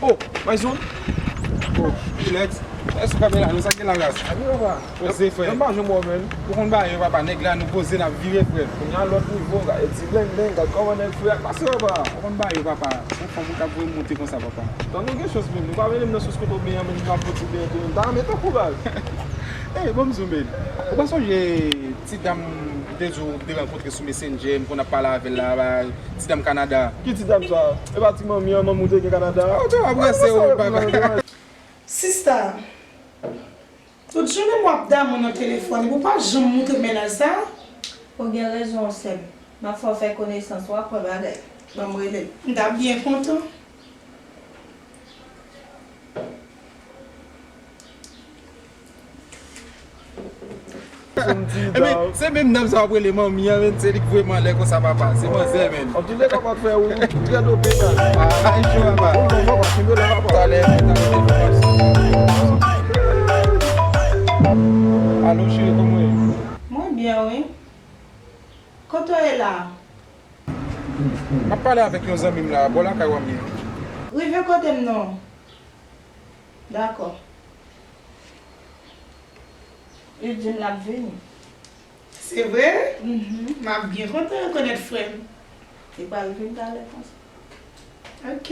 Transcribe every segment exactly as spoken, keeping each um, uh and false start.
Oh, Mayson. Oh, Pilex. Èske w ka byen la? Nou sa gen la ras. Abi, papa. Poze, frè. Mwen pa janm wè w, menm. Ou konn bagay yo, papa. Nèg la, nou poze, n ap vire, frè. Kounye a lòt nivo, gade ti blendeng, gade kòman nèg fre ak pase, papa. Ou konn bagay yo, papa. Yon fanm ou t ap voye monte konsa, papa. Tan nou gen chans, menm. Nou pa vin nan sous kote w byen an, menm, nou ap fouti byen tou. M ta renmen tankou bagay. Ey, bon, m di w, menm. Ou pa sonje ti dam m te di w m te rankontre sou Messenger, m konn ap pale avè l la, ba, ti dam Kanada. Ki ti dam sa? E pa ti manmi an, manmi w te gen Kanada? Oh, ou te ap ranse, ou, papa. Sista, tout jounen m w ap damou nan telefòn, epi w pa janm montre m mennaj sa? Ou gen rezon, sè m. M ap fè w fè konesans, w ap wè bagay. Ban m rele l. M t ap byen kontan. Ebyen, se menm dam sa w ap rele manmi an, menm, se li k voye m anlè konsa, papa. Se manzè, menm. Anpil de kòb ap fè ou trè dope, gaz. Ah, e cho, papa. Ou non, papa, kenbe la, papa. Talè, talè, talè. Alo, cheri, kòman w ye? Mwen byen, wi. Kote w ye la? M ap pale avèk yon zanmi m la, bò lakay w a m ye. Rive kote m non. Dakò. Li di m l ap vini. Se vre? Mhm. M ap byen kontan rekonèt frè m. Li pral vin talè konsa. Ok.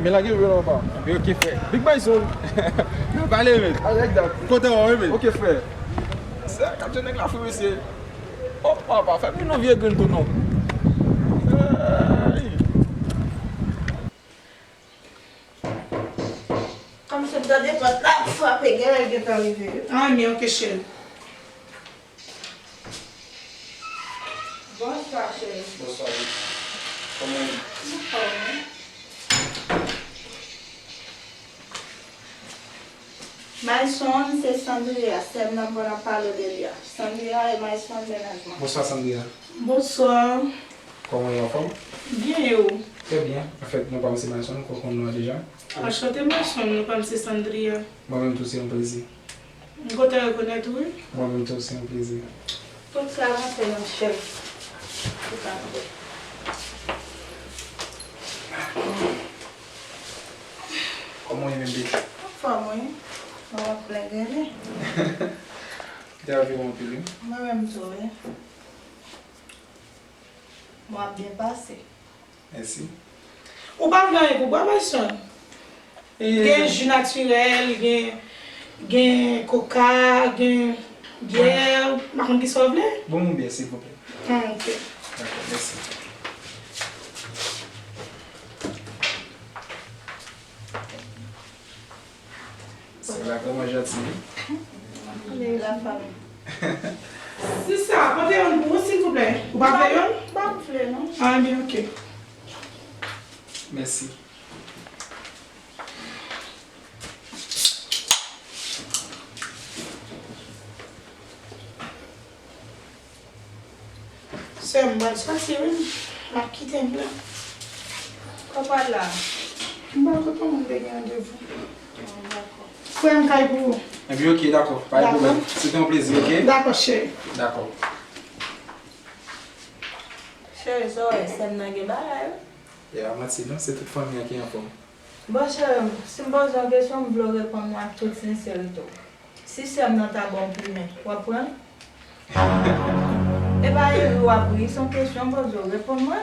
Men lage vre la, papa. Ebyen, ok, frè. Big Bison. N ap pale, men. I like that. Kontan wè w, men. Ok, frè. Se k ap jwenn nèg la fou, mesye. Oh, papa, fè m yon vye grenn tou non. Hey. Kòmsi m tande pòt la ap frape, genlè l gentan rive wi. Ah, men ok, cheri. Bonswa, cheri. Bonswa, wi. Kòman w ye? Anfòm, wi. Mayson, se Sandria, sè m nan m konn ap pale w de li a. Sandria e Mayson, mennaj mwen. Bonswa, Sandria. Bonswa. Kòman w ye, anfòm? Byen, e ou? Trè byen. Anfèt, non pa m se Mayson, ou konn non an deja. Anchante, Mayson, non pa m se Sandria. Mwen menm tou, se yon plezi. M kontan rekonèt ou, wi. Mwen menm tou, se yon plezi. Tout sa rantre nan chèf. Tout sa rantre. Kòman w ye, bebe? Anfòm, wi. Mwen ap plen grennen. Ou te ap viv anpil, wi. Mwen menm tou, wi. Mwen ap byen pase. Mèsi. Ou pa vle anyen pou bwè, Mayson? E gen ji natirèl, gen, gen koka, gen byè, m pa konn kisa w vle. Ban m yon byè, silvouplè. Ah, ok. Dakò, mèsi. Sè la vrèman janti, wi. Anpil la fanmi. Sista, pote youn pou ou, silvouplè. Ou pa vle youn? M pa vle, non. Ah, byen, ok. Mèsi. Sè m, m pral soti, wi. M ap kite m la. Kote w pral la? M pral kote yon moun te gen randevou. Ah, dakò. Frè m kay pou ou. Ebyen, ok, dakò. Pa gen pwoblèm. Se te yon plezi, ok? Dakò, cheri. Dakò. Cheri, sa w wè, sè m nan gen bagay, wi. E a manti, non, se tout fanmi an ki anfòm. Bon, cheri m, si m poze w yon kesyon, m vle w reponn mwen ak tout senserite w. Si sè m nan ta ba w plimen, w ap pran l? E pa ri w ap ri, se yon kesyon m poze w, reponn mwen.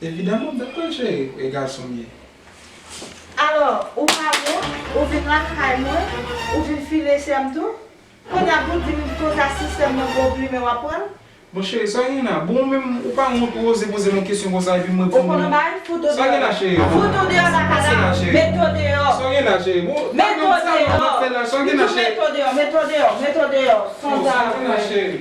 Evidaman, m t ap pran l, cheri, e gason m ye. Alò, ou pa bon, ou vin lakay mwen, ou vin file sè m tou? Kounye a pou di m konsa si sè m nan ba w plimen w ap pran l? Bon, cheri, sa w gen la? Bon, ou menm, ou pa wont, ou oze poze m yon kesyon konsa, epi m reponn ou. Ou konn yon bagay? Fout ou deyò. Sa w gen la, cheri? Fout ou deyò lakay la. Sa w gen la, cheri? Met ou deyò. Sa w gen la, cheri? Bon, mete w deyò. Sa w gen la, cheri? Met ou deyò, met ou deyò, met ou deyò. Bon, sa w gen la, cheri?